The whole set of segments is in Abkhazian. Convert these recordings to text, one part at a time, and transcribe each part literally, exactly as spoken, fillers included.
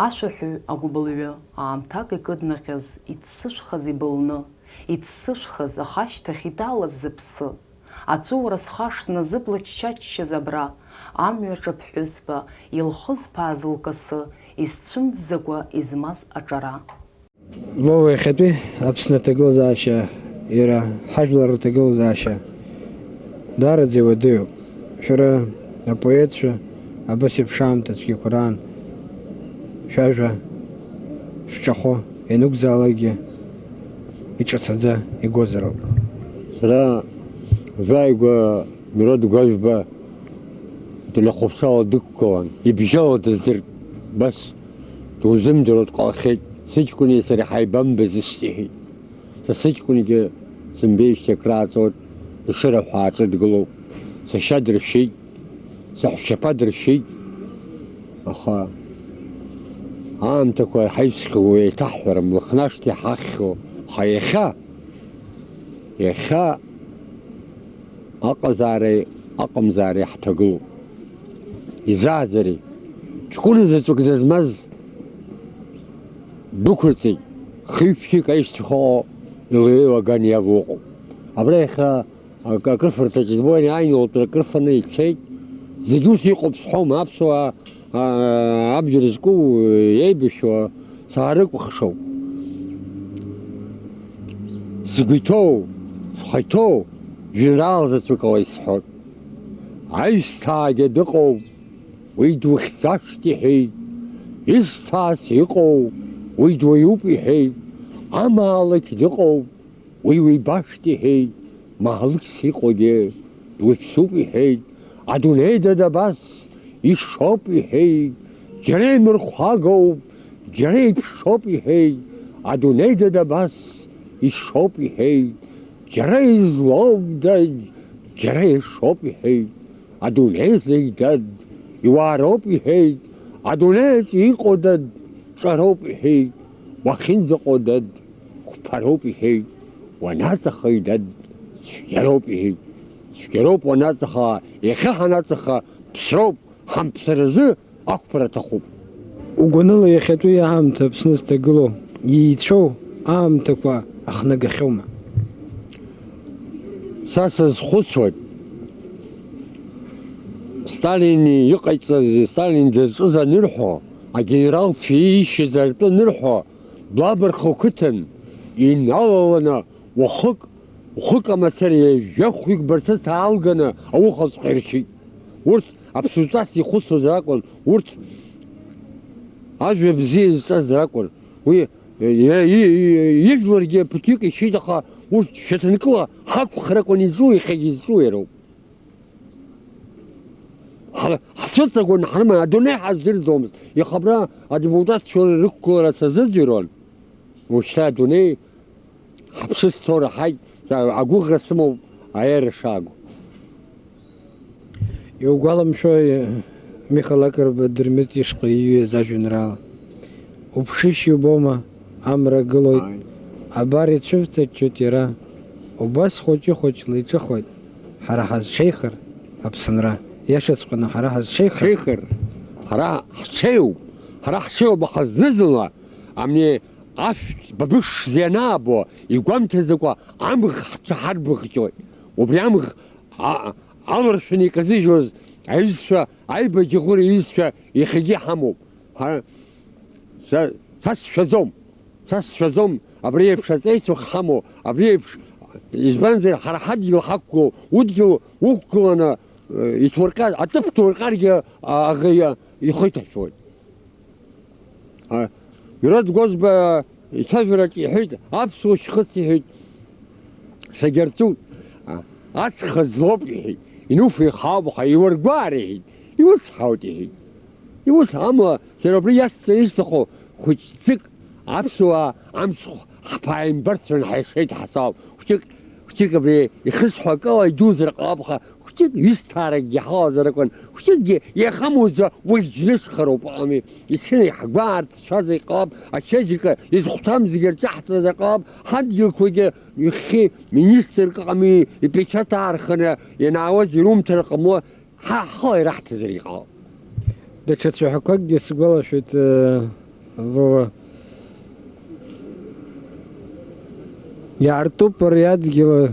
Ашәаҳәаҩ агәыбылҩы аамҭак икыднаҟьаз, иццышәхаз ибылны, иццышәхаз, аха ашьҭахь иҭалаз зыԥсы. Аҵәыуара схашҭны, зыбла ччаччаз абра, амҩаҿы ԥҳәызба, илхызԥааз лкасы, изцәымӡӡакәа измаз аҿара. Вова иахьатәи Аԥсны аҭагылазаашьа, иара ҳажәлар рҭагылазаашьа даараӡа иуадаҩуп. Шәара апоетцәа абас еиԥш аамҭа цәгьақәа раан шәажәа шәҿахәы ианықәзаалакгьы иҿацаӡа игозароуп. Сара уажәааигәа Мирод Гәажәба телехәаԥшала дықәгылан, ибжьала дыздырт, бас дузымдыруа дҟалахьеит, сыҷкәыни сареи ҳаибамбаӡацт иҳәеит. Са сыҷкәынгьы сымбеижьҭеи акрааҵуеит, ишыра ҳәа ааҿыдгылоуп. Сашьа дыршьит, саҳәшьаԥа дыршьит, аха аамҭақәа ҳаҩсхьоу еиҭаҳҳәарым, Лыхнашҭа иҳахьхьоу ҳа иахьа, иахьа аҟазаареи аҟамзаареи ҳҭагылоуп. Изааӡари? Ҷкәына заҵәык дызмаз дәықәырҵеит, хҩы-ԥшьҩык аишьцәа хыҟоу илеиуа аган иавоу ыҟоуп. Абра иахьа Ак-, акрыфарҭаҿ избо, иааины уаҵәы акрыфаны ицеит. Зегь ус иҟоуп сҳәом, аԥсуаа, аа, абџьар зку, еибашьуа саарыкәыхшоуп. Сгәы иҭоу, схы иҭоу, жәеинраала заҵәык ала исҳәоит. Аҩсҭаагьы дыҟоуп, уи духьӡашт иҳәеит. Изҭаас иҟоу, уи дуаҩуп иҳәеит. Амаалықь дыҟоуп, уи уибашт иҳәеит, маалықьс иҟоугьы дуаҩԥсуп иҳәеит, адунеи дад абас ишоуп иҳәеит, џьара имырхәагоуп, џьара иԥшоуп иҳәеит, адунеи дад абас ишоуп иҳәеит, џьара излоуп дад, џьара иашоуп иҳәеит, адунеи зегь дад иуаароуп иҳәеит, адунеи аҿы иҟоу дад ҿароуп иҳәеит, уахьынӡаҟоу дад қәԥароуп иҳәеит, уанаҵаха, дад, цәгьароуп иҳәеит. Цәгьароуп уанаҵаха, иахьа ҳанаҵаха ԥсроуп, ҳамԥсыразы ақәԥара аҭахуп. Угәаныла иахьатәи аамҭа Аԥсны зҭагылоу, иеицәоу аамҭақәа ахнагахьоума? Са сазхәыцуеит, Сталин иҟаиҵаз, Сталин дызҿыз анырҳәо, агенералцәа иишьыз артәы анырҳәо, Блабарха уқыҭан иналаланы уахык, уахык амацара ҩажәа хәҩык барцыц аалганы ауха азҟәа иршьит. Урҭ аԥсуҵас ихәыцуазар акәын, урҭ ажәа бзиа изҵазар акәын. Уи иара и-, и-, ижәларгьы ԥыҭҩык ишьит, аха урҭ шьаҭанкыла ҳақәхар акәын изҿу, иахьагьы изҿу иароуп. Ҳа-, ҳцәыҵагәаны ҳрыман, адунеи ҳаздырӡомызт. Иаха абра адепутатцәа рықәгылара сазыӡырҩуан. Ушьҭа адунеи ҳаԥсы зҭоу раҳаит, са агәыӷра сымоуп аиааира шаагу. Иугәаламшәои, Миха Лакрба Дырмит ишҟа ииҩыз ажәеинраала? Уԥшишь, иубома, амра гылоит, ааи, абар ицәывҵаччоит иара. Убас хәыҷы-хәыҷла иҿыхоит, ҳара ҳазҽеихар Аԥсынра. Иашаҵәҟьаны ҳара ҳазҽеихар. Ҳазҽеихар. Ҳара ҳҽеиуп. Ҳара ҳҽеиуп, аха зны-зынла абни ашәҭ бабышшӡа ианаабо, игәамҭаӡакәа амӷ ҳҽаҳарбыӷҷоит. Убри амӷ а-, аларшәны иказыжьуаз аҩызцәа, аибаџьыӷәра иҩызцәа иахьагьы иҳамоуп. Ҳа-, са, са сшәаӡом, са сшәаӡом, абри еиԥш аҵеицәа ҳамоу, абри еиԥш, избанзар, ҳара ҳадгьыл ҳақәгылоу, удгьыл уқәгыланы, э, иҭурҟьа-, аҭыԥ ҭурҟьаргьы, а, аӷа иа-, ихы иҭашәоит. А, Мирод Гәажба ицәажәараҿ иҳәеит, аԥсуа шьхыц иҳәеит, сагьарҵәуеит. А, ацха злоуп иҳәеит, инуфеихаауп, аха иуаргәаар иҳәеит, иуцҳауеит иҳәеит. Иус, амала, сара убри иасҵар исҭаху хәыҷӡык аԥсуаа амцхә ҳԥааимбарцәан ҳаишеит ҳасауп. Хәҷык, хәҷык абри ихысҳәо акыла идуӡыр ҟалап, аха хәҷык ҩысҭааракгьы ҳалазар акәын, хәҷыкгьы иахамуӡо уи џьнышхароуп, ыҟами, исхьын иаҳгәаарцәазар иҟалап, ачеиџьыка изхәҭам зегьы рҿаҳҵазар ҟалап, ҳадгьылқәагьы ихьы министрк ыҟами, ипечаҭ аарханы ианаауаз ирумҭар ҟамло, ҳа ҳхала ираҳҭазар иҟалап. Даҽа цәаҳәақәакгьы сгәалашәоит, э, Вова. Иаартуп ари адгьыл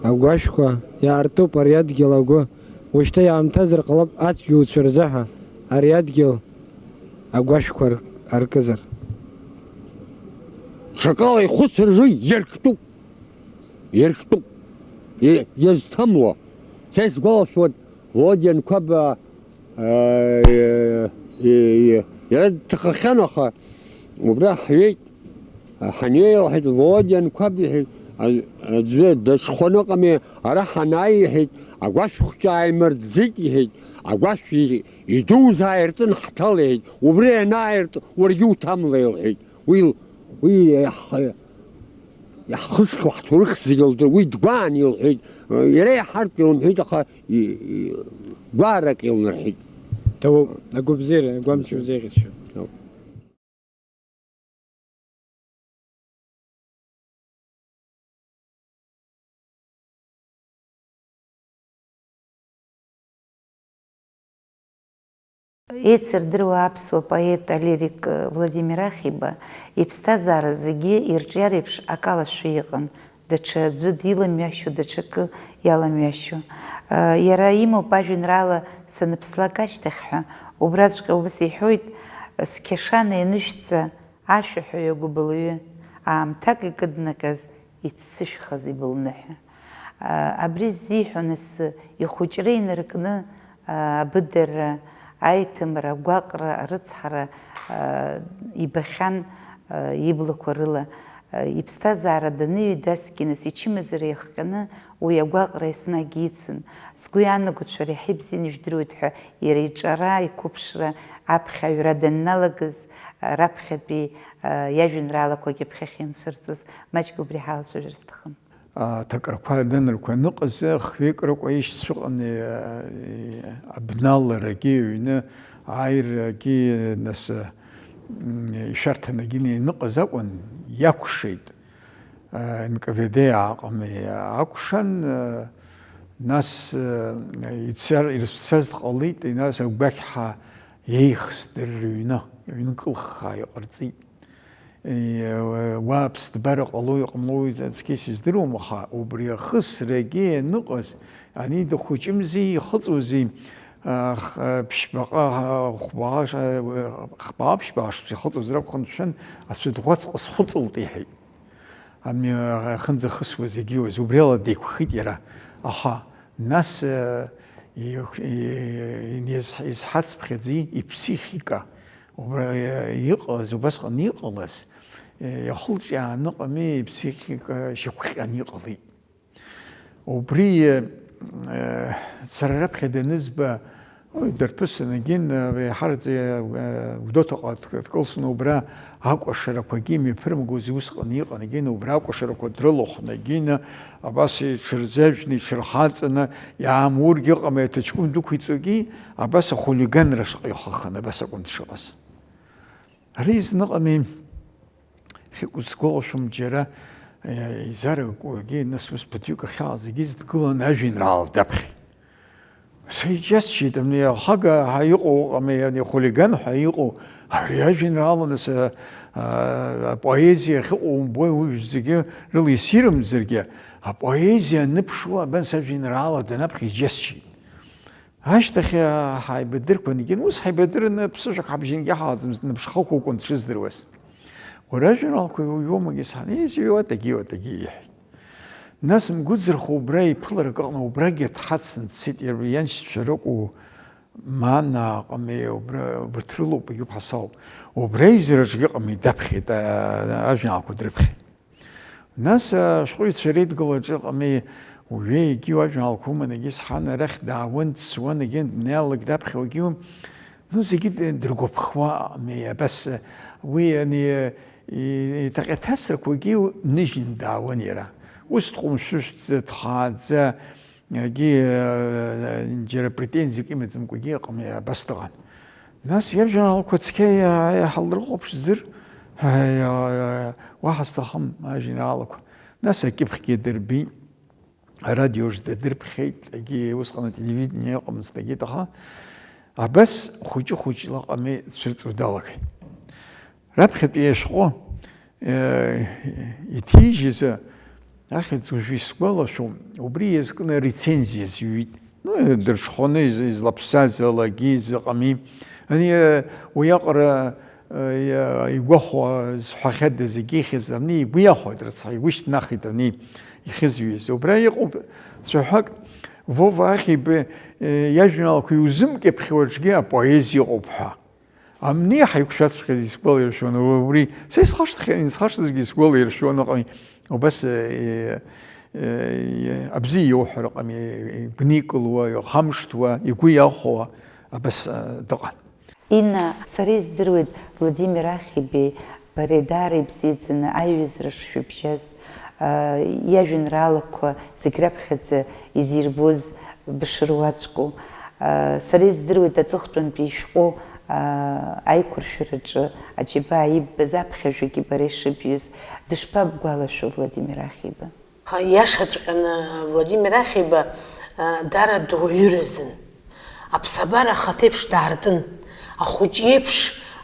агәашәқәа, иаартуп ари адгьыл агәы. Ушьҭа иаамҭазар ҟалап ацәгьауцәа рзыҳәа ари адгьыл агәашәқәа ар-, аркызар. Ҽакала ихәыцра рзы иарктәуп, иарктәуп, и-, иазҭамло. Са исгәалашәоит, Володиа Анқәаба, аа, и-, и-, иара дҭахахьан, аха убра ҳҩеит. Ҳаннеи, лҳәеит, Володиа Анқәаб, иҳәеит, а-, аӡәы дазхәаны ыҟами, ара ҳанааи, иҳәеит, агәашә хәҷы ааимыртӡеит, иҳәеит, агәашә и-, идуз ааиртын ҳҭал, иҳәеит, убри ианааирт, уаргьы уҭамлеи, лҳәеит. Уи, уи иаҳ-, иаҳхызхуа ҳҭоурых зегьы лдыр-, уи дгәаан илҳәеит, иара иаҳартә илымҳәеит, аха и-, и-, гәаарак илнарҳәит. Ҭабуп, агәабзиара, агәамч узеиӷьасшьо. Еицырдыруа аԥсуа поет алирик Владимир Ахиба иԥсҭазаара зегьы ирҿиареиԥш акалашәа иҟан, даҽа аӡәы диламҩашьо, даҽакы иаламҩашьо. Иара имоуп ажәеинраала Саныԥслак ашьҭахь ҳәа, убраҵәҟьа ус иҳәоит, Сқьашана ианышәҵа ашәаҳәаҩ агәыбылҩы, аамҭак икыднаҟьаз иццышәхаз ибылныҳәа. Абри ззиҳәо нас ихәыҷра инаркны, абыдара, аиҭымра, агәаҟра, арыцҳара ибахьан иблақәа рыла. Иԥсҭазаара даныҩеидасгьы, нас ичымазара иахҟьаны уи агәаҟра еснагь ицын. Сгәы иаанагоит, шәара иаҳа ибзианы ижәдыруеит ҳәа, иара иҿара, иқәыԥшра, аԥхьа аҩра данналагаз, раԥхьатәи иажәеинраалақәагьы аԥхьахь ианцәырҵыз, маҷк убри ҳалацәажәар сҭахын. Аҭакрақәа, адәанрақәа аныҟаз, хҩык рыкәа ишьцәыҟаны, абналарагьы, аҩны ааирагьы, нас, м, ишәарҭанагьы ианыҟаз акәын, иакәшеит. Н К В Д аҟны акәшан, нас, ицар-, ирцәцаз дҟалеит, нас агәақьҳа еихсдырра ҩны, ҩны кылхха иҟарҵеит. Уа аԥсҭбара ҟало иҟамло аӡәгьы сыздыруам, аха убри ахысрагьы ианыҟаз, ани дыхәыҷымзи, ихыҵуази, ах-, ԥшьбаҟа, хәбаҟа, хбаа ԥшьбаҟа шықәса ихыҵуаз ракәхын, мшәан, ацәыдӷәаҵ ҟасхәыҵлт, иҳәеит. Амни ахынӡахысуа зегьы иуаз, убриала деиқәхеит иара. Аха нас, э, и-, и-, изҳацԥхьаӡеи иԥсихика, убра, э, иҟалаз, убасҟан иҟалаз, э, иахылҿиааны ыҟами, иԥсихика шьақәҟьаны иҟалеит. Убри, э, сара раԥхьа данызба, уи дарԥысын, егьин, э, еиҳараӡа, э, Гәдоуҭаҟа дк-, дкылсны убра акәашарақәагьы имҩаԥырмгози усҟан иҟан, егьин, убра акәашарақәа дрылахәны, егьин, абас иҽырзажәны, иҽырхаҵаны, иаамургьы ыҟами, аҭаҷкәым дәықәиҵогьы, абас ахулиганра шаҟа ихахын, абас акәын дшыҟаз. Ари изныҟами, Хьыкәыц сгәалашәом џьара, э, изаракуагьы, нас ус ԥыҭҩык ахьаалаз зегьы дгылан ажәеинраала даԥхьеит. Са иџьасшьеит, абни ахага ҳәа иҟоу ыҟами, ани ахулиган ҳәа иҟоу, ари ажәеинраала, нас, а, а, апоезиа ахьыҟоу умбои, уи зегьы рыла исирымӡаргьы, апоезиа аныԥшуа, абан сажәеинраала данаԥхьа иџьасшьеит. Ашьҭахь, ҳаибадырқәан, егьин, ус ҳаибадырны ԥсышәак ҳабжьангьы ҳалаӡамызт, наԥшхақәа акәын дшыздыруаз. Уара ажәеинраалақәа иуҩуамагьы, сан, изҩуа, дагьиуа, дагьиуа, иҳәеит. Нас мгәыӡырхо убра иԥыларак аҟны убрагьы дҳацны дцеит, иара ианшьцәа рыкәу, Манаҟами, убра, убарҭ рылоуп, егьуп ҳасауп. Убра изҩыраҿгьы ыҟами, даԥхьеит, а, ажәеинраалақәа дрыԥхьеит. Нас, а, ашәҟәыҩҩцәа реидгылаҿы ыҟами, уажәы егьи уажәаалқәа уман, егьи сҳан арахь даауан, дцуан, егьи днеилалак даԥхьа уагьы, ну, зегьы д-, дыргәаԥхуа, ами, абас, а, уи, ани, и-, иҭаҟьаҭасрақәагьы ныжьны даауан иара. Ус дҟәымшәышәӡа, дхааӡа, Егьи, э, џьара претензиак имаӡамкәагьы ыҟами, абас дыҟан. Нас иажәеинраалақәа цқьа иа-, иаҳалрыхәаԥшзар, э, э, уаҳа сҭахым ажәеинраалақәа. Нас акьыԥхьгьы дырбеит, арадиоҿ дадырԥхьеит, егьи усҟан ателевидение ыҟамызт, егьи аха абас хәыҷы-хәыҷла ҟами дцәырҵуа далагеит. Раԥхьатәи ашәҟәы, э, иҭижьыз ахьӡ уажәы исгәалашәом, убри иазкны рецензиа зҩит. Ну, дырҽхәаны из-, излаԥсаз алагьы изыҟами. Ани, э, уиаҟара, э, игәахәа зҳәахьада зегьы ихьыз, ани игәы иахәеит рыцҳа, игәы шьҭнахит ани ихьызҩыз. Убра иҟоуп цәаҳәак, Вова Ахиба, э, иажәеинраалақәа иузымкьыԥхьуа аҿгьы апоезиа ыҟоуп ҳәа. Амни ҳаиқәшәаҵәҟьаз исгәалаиршәон, убри са исхашҭхьан, исхашҭызгьы исгәалаиршәон, ыҟами, убас, э, э, э, абзиа иоуҳәар ыҟами, игәникылуа, ихамышҭуа, игәы иахәауа, абас, э, дыҟан. Инна, сара издыруеит Владимир Ахибеи бареи даара ибзиаӡаны аиҩызара шшәыбжьаз, э, иажәеинраалақәа зегь раԥхьаӡа изирбоз бышыруаӡәку. Сара издыруеит аҵыхәтәантәи ишәҟәы аиқәыршәараҿы аџьабаа иббаз аԥхьажәагьы бара ишыбҩыз дышԥабгәалашәо Владимир Ахиба? Иашаҵәҟьаны, Владимир Ахиба даара дуаҩыразын. Аԥсабара ахаҭа еиԥш даартын. Ахәыҷ иеиԥш,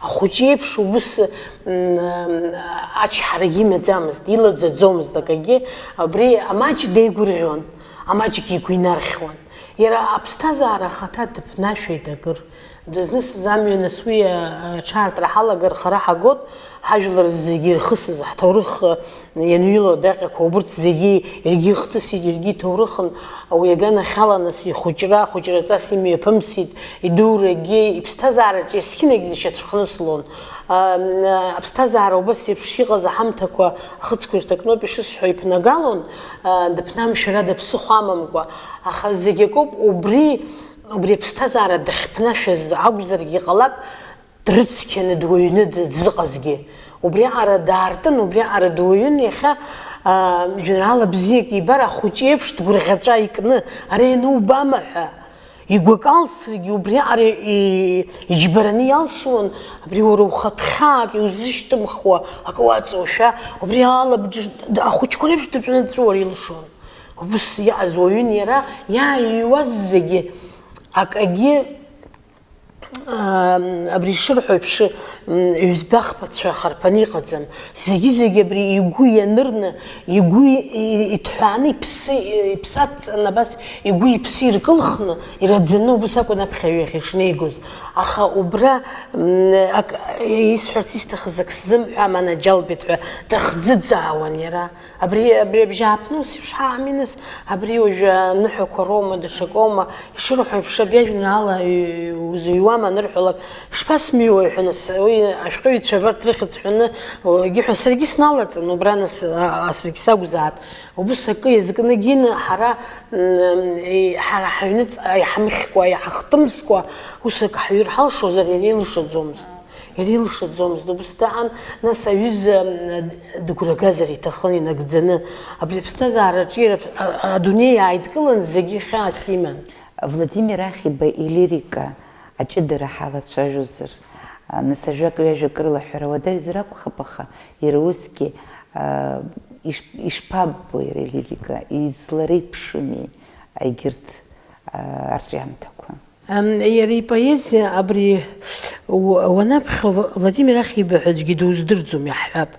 ахәыҷ иеиԥш ус, м, ачҳарагьы имаӡамызт, илаӡаӡомызт акагьы, абри амаҷ деигәырӷьон, амаҷгьы игәы инархьуан. Иара аԥсҭазаара ахаҭа дыԥнашәеит акыр. Дызнысыз амҩа нас уи, а, аҽаартра ҳалагар хара ҳагот, ҳажәлар зегьы ирхысыз, ҳҭоурых, а, ианҩыло адаҟьақәа убырҭ зегьы иаргьы ихҭысит, иаргьы иҭоурыхын, уи аганахьала нас ихәыҷра, хәыҷраҵас имҩаԥымсит, идурагьы, иԥсҭазаараҿы есқьынагьы дшьацәхныслон. А, м, аԥсҭазаара убас еиԥш иҟаз аҳамҭақәа ахыцқәа ирҭакноуп ишысҳәо иԥнагалон, а, дыԥнамшәарада ԥсыхәа амамкәа. Аха зегь акоуп, убри, убри аԥсҭазаара дахьԥнашәаз акәзаргьы ҟалап, дрыцқьаны дуаҩны дызыҟазгьы. Убриаҟара даартын, убриаҟара дуаҩын, иахьа, аа, жәеинраала бзиак ибар, ахәыҷы еиԥш дгәырӷьаҵәа икны, ара ианубама ҳәа, игәакалсрагьы убриаҟара и-, иџьбараны иалсуан, абри уара ухатә хьаак иузышьҭымхуа акы уаҵоушәа, убри алабжыш ахәыҷқәа реиԥш дыҭәнаҵ уара илшон. Убыс иҟаз уаҩын иара, иааиҩуаз зегьы, акагьы, аа, абри ишырҳәо еиԥш, м, ҩба-хԥацәа харԥаны иҟаӡам. Зегьы-зегьы абри игәы ианырны, игәы и-, и-, иҭҳәааны, иԥсы, иԥсы адҵаны, абас игәы иԥсы иркылхны, ираӡаны убыс акәын аԥхьаҩ иахь ишнеигоз. Аха убра, м, ак, исҳәарц исҭахыз ак сзымҳәа, аманаџьалбеит ҳәа дахӡыӡаауан иара. Абри, абри абжьааԥны ус еиԥш ҳаами, нас, абри уажәы аныҳәақәа роума, даҽакоума, ишырҳәо еиԥш, абри ажәеинраала, э, узыҩуама анырҳәалак, шԥасмыҩуеи ҳәа, нас, уи ашәҟәыҩҩцәа абарҭ рыхьӡ ҳәаны, о, егьи ҳәа саргьы сналаҵан, убра, нас, а, а, саргьы сакәзаат. Убыс акы иазкны гьины ҳара, м, э, ҳара ҳаҩныҵҟа иҳамхькәа, иҳахтымскәа, ус акы ҳҩыр ҳалшозар, иара илшаӡомызт. Иара илшаӡомызт, убыс даан, нас аҩыза, м, дыгәрагазар иҭахын инагӡаны. Абри аԥсҭазаараҿы иара, а, а, адунеи ааидкылан зегьы хьаас иман. Владимир Ахиба илирика аҷыдара ҳалацәажәозар, а, нас ажәак-ҩажәак рыла ҳәара уадаҩзар акәхап, аха иара усгьы, а, иш-, ишԥаббо иара илирика, излареиԥшыми егьырҭ, а, арҿиамҭақәа? Ам, иара ипоезиа абри у-, уанаԥхьо Владимир Ахиба ҳәа аӡәгьы дуздырӡом, иаҳҳәап.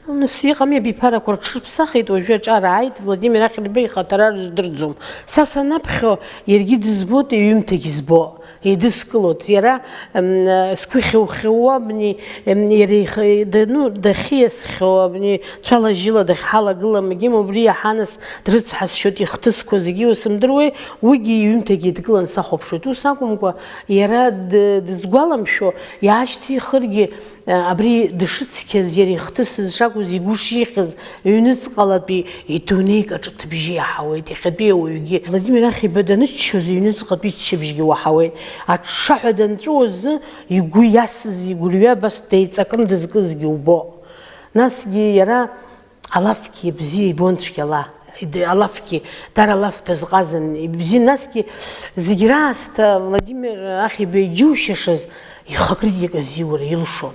Нас иҟами абиԥарақәа рҽырԥсахит, уажәы аҿар ааит, Владимир Ахиба ихаҭара рыздырӡом. Са санаԥхьо, иаргьы дызбоит, иҩымҭагьы збо, еидыскылоит. Иара, ам, сгәы хьу-хьууа, абни, ам, иара ихы, да-, ну, дахьиасхьоу, абни цәала-жьыла дахьҳалагыламгьы, убри иаҳа нас дрыцҳасшьоит, ихҭысқәа зегьы уасымдыруеи, уигьы иҩымҭагьы еидкыланы сахәаԥшуеит. Ус акәымкәа, иара д-, дызгәаламшәо, иаашьҭихыргьы, а, абри дышыцқьаз, иара ихҭысыз шакәыз, игәы шихьыз, ҩныҵҟалатәи идунеи каҿыҭбжьы иаҳауеит, иахьатәи ауаҩгьы. Владимир Ахиба даныччоз, иҩныҵҟатәи иччабжьгьы уаҳауеит. Аҽҽаҳәа данҵәуо азы, игәы иасыз игәырҩа абас деиҵакын дызкызгьы убо. Насгьы иара алафгьы бзиа ибон цәгьала, ид-, алафгьы, дара алаф дазҟазан, ибзиан. Насгьы зегь раасҭа Владимир Ахиба иџьушьашаз ихы акритика азиура илшон.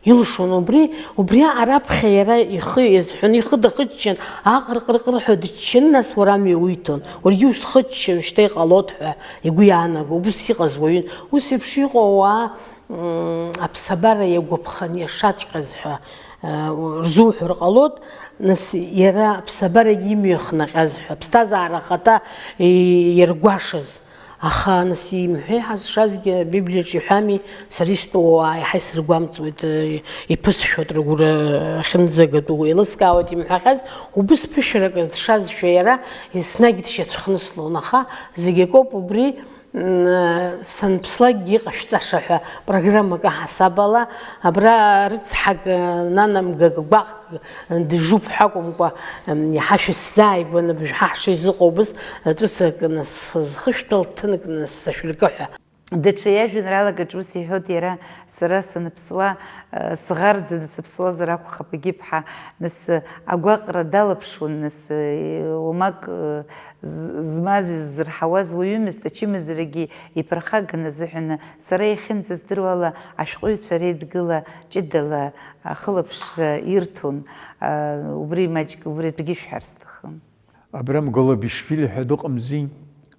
Илшон убри, убри араԥхьа иара ихы иазҳәон, ихы дахыччан, аҟырҟырҟыр ҳәа дыччан, нас уара амҩа уиҭон. Уаргьы усхыччон, шьҭа иҟалоит ҳәа игәы иаанаго, убыс иҟаз уаҩын. Ус еиԥш иҟоу ауаа Мм, аԥсабара иагәаԥхан иашаҵәҟьаз ҳәа, э, рзуҳәар ҟалоит, нас иара аԥсабарагьы имҩахнаҟьаз ҳәа, аԥсҭазаара ахаҭа и-, иаргәашаз. Аха, нас, имҳәеи ҳазшазгьы, Абиблиаҿ иҳәами, сара истәу ауаа иаҳа исыргәамҵуеит, э, иԥысшәоит рыгәра ахьынӡагатәу, еилыскаауеит имҳәахьаз, убыс ԥышәарак дшазшәа иара еснагь дшьацәхныслон, аха зегь акоуп убри, М, санԥслакгьы иҟашәҵаша ҳәа программак аҳасаб ала, абра рыцҳак, нанамгак, гәаҟк дыжуп ҳәа акәымкәа, м, иаҳа шәысзааигәаны бжәҳа ҳшизыҟоу убыс, ҵәыцак нас, зхышәҭәа лҭынк нас сашәыркы ҳәа. Даҽа иажәеинраалак аҿы ус иҳәоит иара, сара саныԥсуа, э, сӷарӡын, сыԥсуазар акәхап, егьиԥҳа, нас, э, агәаҟра далаԥшуан, нас, э, уамак, э, з-, змаз, ззырҳауаз уаҩымызт, ачымазарагьы иԥырхаган азыҳәан, сара иахьынӡаздыруала, ашәҟәыҩҩцәа реидгыла ҷыдала ахылаԥшра ирҭон, а, убри маҷк, убри акгьы шәҳәар сҭахын. Абрам Голобишвили ҳәа дыҟамзи,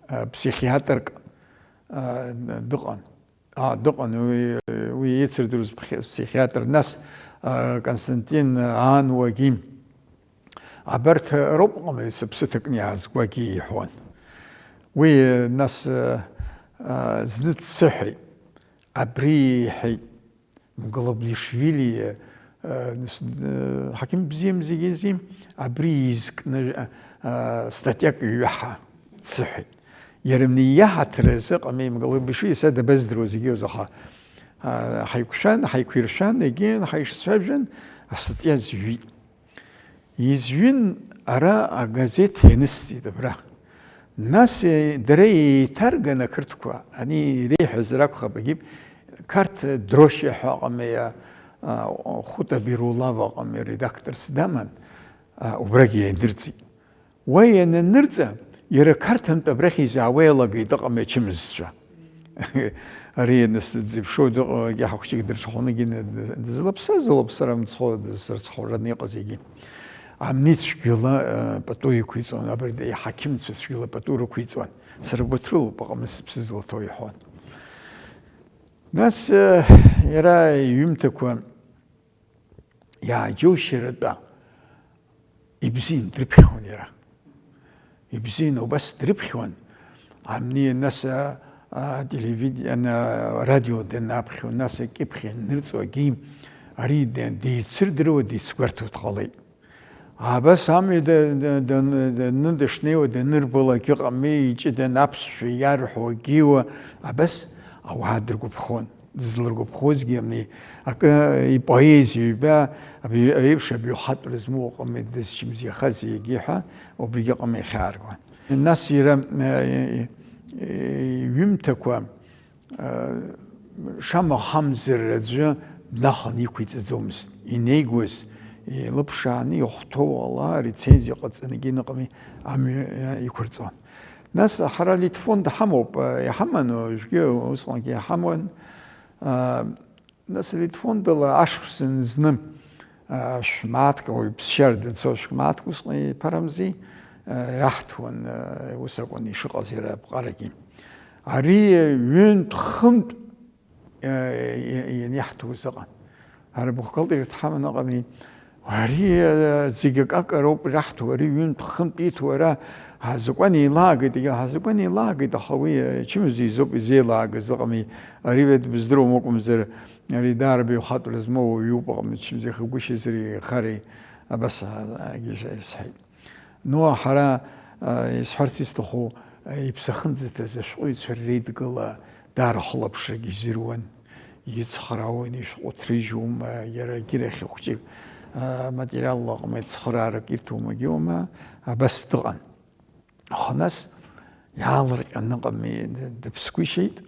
а, ԥсихиатрк, а, дыҟан. А, дыҟан, уи, уи еицырдыруаз ԥхьа-, ԥсихиатр. Нас, а, Константин Аануагьы. Абарҭ роуп, ҟамлеит, сыԥсы ҭакны иаазгогьы иҳәон. Уи, нас, а, а, зны дсыҳәеит. Абри, иҳәеит, Голоблишвили, а, нас, а, ҳақьым бзиам зегьы зи, абри изкны, а, а, статиак ҩаҳа дсыҳәеит. Иара абни иаҳаҭыр азы ҟамлеит, Голоблишвили са дабаздыруа зегьы рзы, аха, а, ҳаиқәшәан, ҳаиқәиршәан, егьин ҳаишцәажәан, астатиа зҩит. Изҩын ара агазеҭ ианысҵеит абра. Нас, е, дара еиҭарган ақырҭқәа, ани иреиҳәазар акәхап, егьи Қарҭ Дрошьа ҳәа ыҟами, а, а, Хута Бирулав ыҟами, редакторс даман, а, убрагь иаадырҵеит. Уа иананырҵа, иара Қарҭынтә абрахь изаауа иалагеит, ыҟами ачымазцәа. Ари нас дзеиԥшроу дыҟоугьы ҳахәҷык дырҽхәаны дызлаԥса, зылаԥсара мцхәы дызрыцхәараны иҟаз егьи. Амни цәгьала, э, пату иқәиҵон, абарҭ иҳақьымцәа цәгьала пату рықәиҵон. Сара гәыҭрылоуп, аҟны сыԥсы злаҭоу иҳәон. Нас, э, иара иҩымҭақәа иааџьоушьаратәа ибзиан дрыԥхьон иара. Ибзиан убас дрыԥхьон, амни, нас, а, а, телевидение, а, радио данаԥхьо, нас акьыԥхь ианнырҵуагьы, ари де-, деицырдыруа, деицгәарҭо дҟалеит. Абас амҩа да-, да-, да-, данны дышнеиуа, данырбалак ыҟами, иҷыданы аԥсшәа иарҳәо агьиуа, абас ауаа дыргәаԥхон. Дызлыргәаԥхозгьы ами, акы ипоезиа ҩба, абри еиԥш абаҩхатәра змоу ыҟами, дызчымазаҩхаз егьи ҳәа, убригьы ыҟами иахьааргон. Нас иара, э, э, иҩымҭақәа, э, шамахамзар аӡәы днаханы иқәиҵаӡомызт. Инеигоз илыԥшааны, ихәҭоу ала рецензиа ҟаҵаны егьи ныҟами амҩа, э, иқәырҵон. Нас ҳара литфонд ҳамоуп, э, иҳаман, уажәгьы усҟангьы иҳаман. Э, Нас литфондала ашықәсан зны, а, шә-мааҭк, ауаҩ ԥсшьара данцо шәк-мааҭк усҟан иԥарамзи, а, ираҳҭуан, а, ус акәын ишыҟаз иара аԥҟарагьы. Ари ҩынтә-хынтә, а, и-, и-, ианиаҳҭуаз ыҟан. Ара бухгалтериа дҳаман ыҟами, ари, а, зегь акакароуп ираҳҭо, ари ҩынтә-хынтә иҭо, ара ҳазакәан еилаагеит, егьа ҳазакәан еилаагеит, аха уи, а, ачымазаҩ изоуп изеилаагаз ыҟами, ари уи дбыздыруам акәымзар, Ари даара баҩхатәра змоу уаҩуп, аҟны чымза ихагәышьазар ихареи абас, а, а, сҳәеит. Ну, ҳара, а, исҳәарц исҭаху, а, иԥсахынӡаҭаз ашәҟәыҩҩцәа реидгыла даара хылаԥшрагьы изыруан, ицхраауан, ишәҟәы ҭрыжьуама, иара егьирахь хәҷык, а, материалла аҟны цхыраарак ирҭомагьы уама, абас дыҟан. Аха нас иаалырҟьан ыҟами, д-, дыԥсгәышьеит.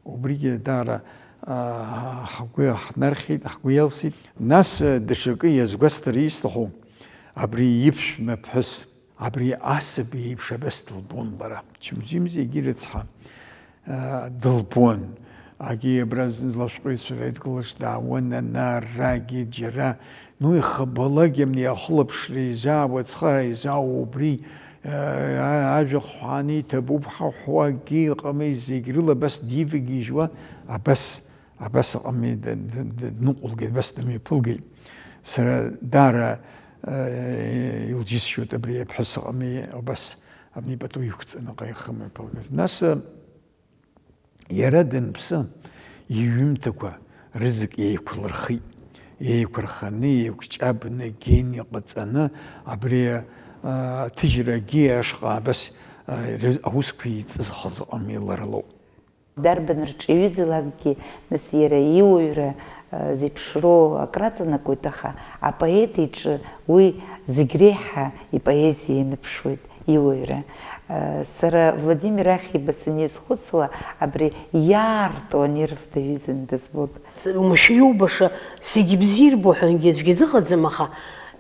Убригьы даара, аа, ҳгәы ҳнархьит, ҳгәы иалсит. Нас, э, даҽакы иазгәасҭар исҭаху, абри иԥшәма ԥҳәыс, абри асаби иеиԥш абас дылбон лара. Чымзи-мзи егьи рыцҳа, аа, дылбон. Агьи абра зны злашәҟәыҩҩцәа реидгылаҿ даауан, ана, арагьы џьара Ну, ихабалак имни ахылаԥшра изаауа, ацхыраара изаауа убри, э, а-, ажәахә ҳәааны иҭабуп ҳәа ҳәуа акгьы ыҟамызт, зегь рыла абас дивагьежьуа, абас Абас аҟами д-, д-, д-, дныҟәылгеит, абас дымҩаԥылгеит. Сара даара, э, илџьысшьоит абри аԥҳәыс аҟами, абас абни пату иқәҵаны аҟа ихымҩаԥылгаз. Нас, э, иара данԥсы, иҩымҭақәа рызегь еиқәлырхит. Еиқәырханы, еиқәҷабны, гени ҟаҵаны, абри, э, аҭыжьрагьы ашҟа абас, э, рыз-, аусқәа иҵызхыз аҟами лара лоуп. Дарбан рҿиаҩызалакгьы, нас, иара иуаҩра, а, зеиԥшроу акраҵанакуеит, аха апоет иҿы уи зегь реиҳа ипоезиа ианыԥшуеит, иуаҩра. А, сара Владимир Ахиба санизхәыцуа, абри иаарту анерв даҩызаны дызбоит. Уамашәа иубаша зегь бзиа ирбо ҳәангьы аӡәгьы дыҟаӡам, аха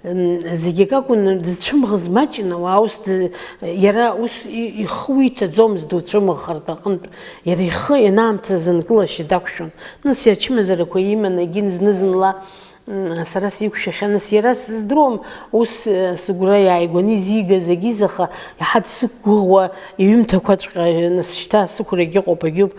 М, зегь акакәын, дызцәымӷыз маҷын, ауаа ус ды-, иара ус и-, ихы уиҭаӡомызт дуцәымыӷхартә аҟынтә, иара ихы ианаамҭаз анкылашьа дақәшәон. Нас иачымазарақәа иман, егьин зны-зынла, м, сара сиқәшәахьан, нас иара сыздыруам, ус, э, сыгәра иааигәаны изигаз агьиз, аха иаҳа дсықәгәыӷуа, иҩымҭақәаҵәҟьа, нас шьҭа сықәрагь ыҟоуп, агьуп,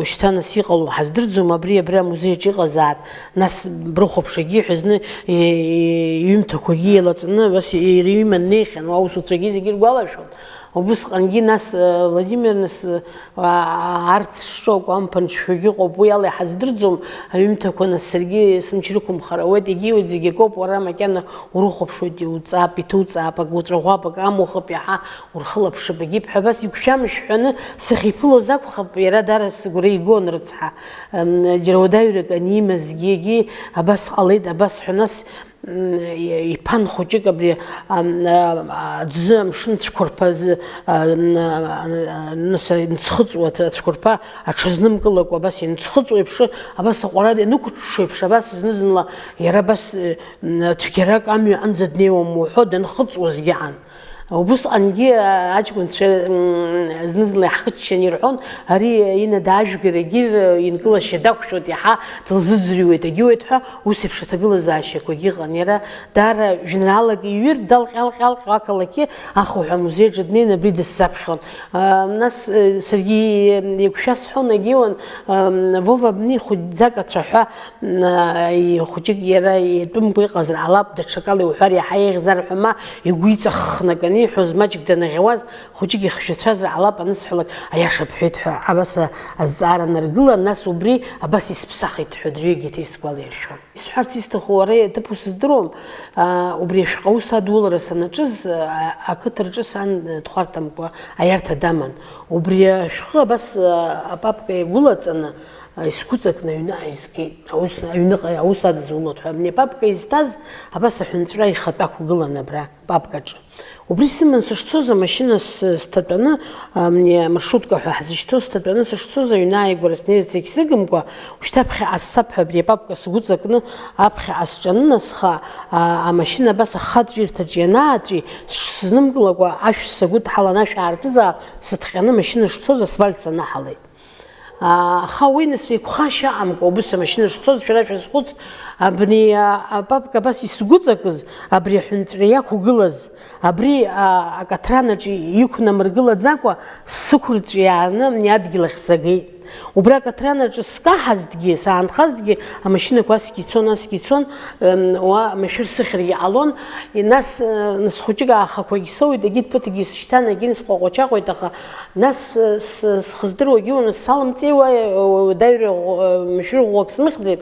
шьҭа нас иҟало ҳаздырӡом, абри, абри амузеи аҿы иҟазаат. Нас брыхәаԥшагьы ҳәа зны, е, е, иҩымҭақәагьы еилаҵаны, абас иара иман днеихьан, уа аусуцәагьы зегьы иргәалашәон. Убысҟангьы нас, э, Владимир, нас, э, а, арҭ шҿоук амԥан ҿшәагьы ыҟоуп, уи ала иҳаздырӡом, аҩымҭақәа нас саргьы сымч рықәымхар ауеит, егьиуеит, зегь акоуп, уара макьана урыхәаԥшуеит, иуҵаап, иҭуҵаап, ак уҵәаӷәап, ак амухып, иаҳа урхылаԥшып, егьип ҳәа абас игәшәамшәҳәаны сахьиԥылоз акәхап, иара дара сыгәра игон рыцҳа. Ам, џьара уадаҩрак анимазгьы, егьи абас ҟалеит, абас ҳәа нас, м, и-, иԥан хәыҷык абри, ам, а, аӡы амшын цәқәырԥазы, а, м, а, а, нас инцхыҵуа ацә-, ацәқәырԥа аҽазнымкылакәа абас инцхыҵуа еиԥш, абас аҟәара ианықәыҽҽо еиԥш, абас зны-зынла иара абас, э, м, цәгьарак амҩа анӡа днеиуам уҳәо данхыҵуазгьы аан. Убысҟангьы аҷкәынцәа, м, зны-зынла иаҳхыччан ирҳәон, ари Инна даажәгарагьы инкылашьа дақәшәоит, иаҳа дылзыӡырҩуеит, агьиуеит ҳәа, ус еиԥш аҭагылазаашьақәагьы ыҟан. Иара даара жәеинраалак иҩыр, далҟьа-алҟьа-алҟьо ақалақьы ахуҳәа амузеи аҿы днеины абри дысзаԥхьон. А, нас, э, саргьы еиқәшәа сҳәон, агьиуан, ам, Вова абни хәыҷӡак ацәаҳәа М, а, и-, хәыҷык иара итәымкәа иҟазар ҟалап, даҽакала иуҳәар иаҳа еиӷьзар ҳәа ма игәы иҵаххны акы аниҳәоз, маҷк данаӷьуаз, хәыҷык ихшәацәазар ҟалап анысҳәалак, аиаша бҳәеит ҳәа абас а-, азҵаара наргылан, нас убри абас исыԥсахит ҳәа дырҩегьых исгәалаиршәон. Исҳәарц исҭаху, уара иаҭыԥу сыздыруам, а, убри ашәҟәы аус адулара санаҿыз, а, ақыҭа рҿы сан, а, дхәарҭамкәа аиарҭа даман. Убри ашәҟәы абас, а, апапка иагәылаҵаны, Исгәыҵакны аҩныҟа изгеит, аус, аҩныҟа аус адызулоит ҳәа. Абни апапка изҭаз, абас аҳәынҵәра ихатә ақәгылан абра, папкаҿы. Убри сыман сышцоз, амашьына с-, сҭатәаны, амни амаршрутка ҳәа ҳзышьҭоу сҭатәаны сышцоз, аҩны ааигәара снеирц егьсыгымкәа, ушьҭа ԥхьаҟа сцап ҳәа абри апапка сгәыҵакны аԥхьаҟа сҿанынасха, а, амашьына абас ахаҵәирҭаҿ ианааҵәи, сшызнымкылакәа ашә сагәыдҳалан, ашә аартызаап, сыҭҟьаны амашьына шцоз асфальт санаҳалеит. Аха уи нас еиқәхашьа амкәа, убыс амашьына шцоз, шәара шәазхәыц, абни, а, апапка абас исгәыҵакыз, абри аҳәынҵәра иақәгылаз, абри, а, акаҭранаҿ иқәнамыргылаӡакәа, сықәырҵәиааны абни адгьыл ахь сагеит. Убра акаҭранаҿы скаҳазҭгьы, саанхазҭгьы, амашьынақәа асгьы ицон, асгьы ицон, ем, уа машәыр сыхьыргьы ҟалон. Нас, э, нас хәыҷык аахақәагь соуит, егьит ԥыҭкгьы сшьҭан, егьин сҟәаҟәачаҟәеит, аха Нас, э, с-, схыздыруагьы уны салымҵеиуа, э, даҩра ӷәӷ-, э, машәыр ӷәӷәак смыхьӡеит,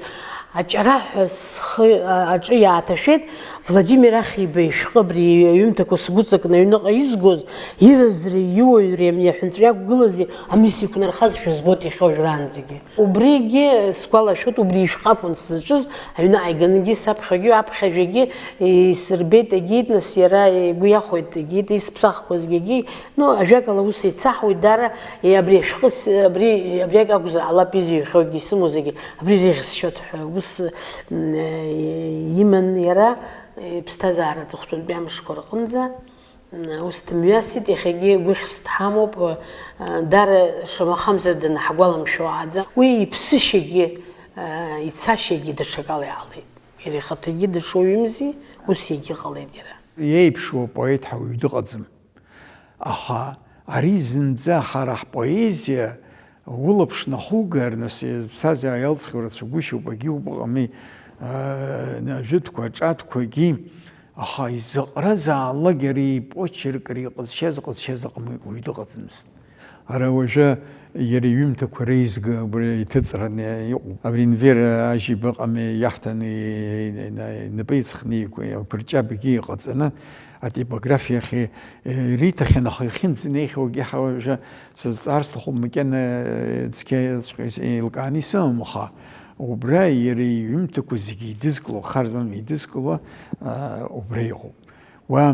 аҷараҳәа схы, а, аҿы иааҭашәеит, Владимир Ахиба ишәҟәы абри аҩымҭақәа сгәыҵакны аҩныҟа изгоз, иразреи иуаҩреи амни аҳәынҵәра иақәгылази амни сеиқәнархазшәа збоит иахьа уажәраанӡагьы. Убригьы сгәалашәоит, убри ишәҟәы акәын сзыҿыз, аҩны ааиганыгьы саԥхьагьы аԥхьажәагьы исырбеит, егьит, нас иара игәы иахәеит, егьит, исԥсахқәазгьы, егьи, Ну, ажәакала, ус еицаҳауеит, дара, е, абри ашәҟәы с-, абри, абриак акәзар ҟалап изыҩхьоугьы, исымоу зегьы, абри реиӷьысшьоит ҳәа, ус, м, е, иман иара, е, иԥсҭазаара аҵыхәтәантәи амшқәа рҟынӡа, м, ус дымҩасит, иахьагьы гәыхьс дҳамоуп, е, дара шамахамзар данаҳгәаламшәо ааӡа, уи иԥсышьагьы, е, ицашьагьы даҽакала иҟалеит. Иара ихаҭагьы даҽа уаҩымзи, ус иагьыҟалеит иара. Иеиԥшу апоет ҳәа уаҩ дыҟаӡам. Аха ари зынӡа ҳара ҳпоезиа Улаԥш нахугар, нас, зыԥсҭазаара иалҵхьоу рацәагәышьоуп, агьыуп ыҟами, аа, ажәытәқәа, аҿатәқәагьы, аха изаҟаразаалак иара ипочерк, иара иҟазшьаз, ҟазшьаз аҟны уаҩ дыҟаӡамызт. Ара уажәы иара иҩымҭақәа реизга убри иҭыҵраны иҟоуп. Абри Енвер Ажьиба ыҟами, иаҳҭаны инапы иҵхны иқәырҷабгьы иҟаҵаны, атипографиахь ириҭахьан, аха ихьымӡӷ инеихьоугьы ҳа уажәы сызҵаар сҭахуп, макьана цқьаҵәҟьа еилкааны исымам, аха убра иара иҩымҭақәа зегьы идызкыло, хар змам идызкыло, убра иҟоуп. Уа,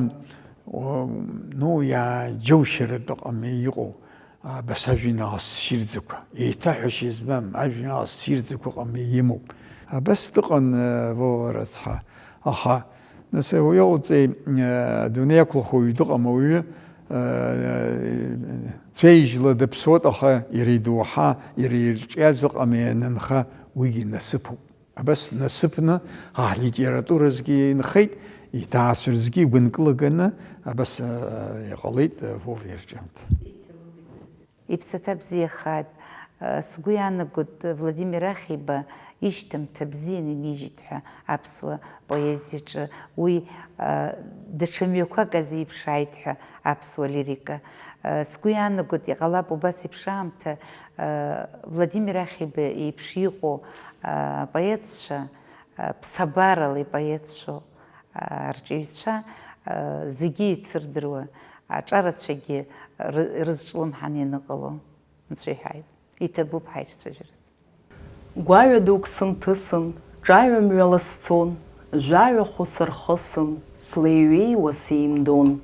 ну, иааџьоушьаратә ыҟами иҟоу, абас ажәеинраала ссирӡақәа, еиҭаҳәашьа змам ажәеинраала ссирӡақәа ыҟами имоуп. Абас дыҟан, Вова рыцҳа. Аха, нас, уи иҟауҵеи, адунеи иақәлахо уаҩ дыҟам, ауаҩы, цәеижьла даԥсуеит, аха иара идоуҳа, иара ирҿиаз ыҟами ианынха, уигьы насыԥуп. Абас насыԥны, ҳа ҳлитературазгьы инхеит, иҭаацәа рзгьы игәынкылаганы, абас, а, иҟалеит, а, Вова ирҿиамҭа. Иԥсаҭа бзиахааит. А, сгәы иаанагоит, Владимир Ахиба ишьҭамҭа бзианы инижьит ҳәа аԥсуа поезиаҿы. Уи, а, даҽа мҩақәак азеиԥшааит ҳәа аԥсуа лирика. А, сгәы иаанагоит, иҟалап убас еиԥш аамҭа, а, Владимир Ахиба еиԥш иҟоу, а, поетцәа, а, ԥсабарала ипоетцәоу, а, арҿиаҩцәа, а, зегьы еицырдыруа, аҿарацәагьы ры-, рызҿлымҳан ианыҟало, Анцәа иҳәааит. Иҭабуп ҳаицәажәараз. Гәаҩа дук сынҭысын, ҿаҩа мҩала сцон, жәаҩа хәы сырхысын, слеиҩеиуа сеимдон.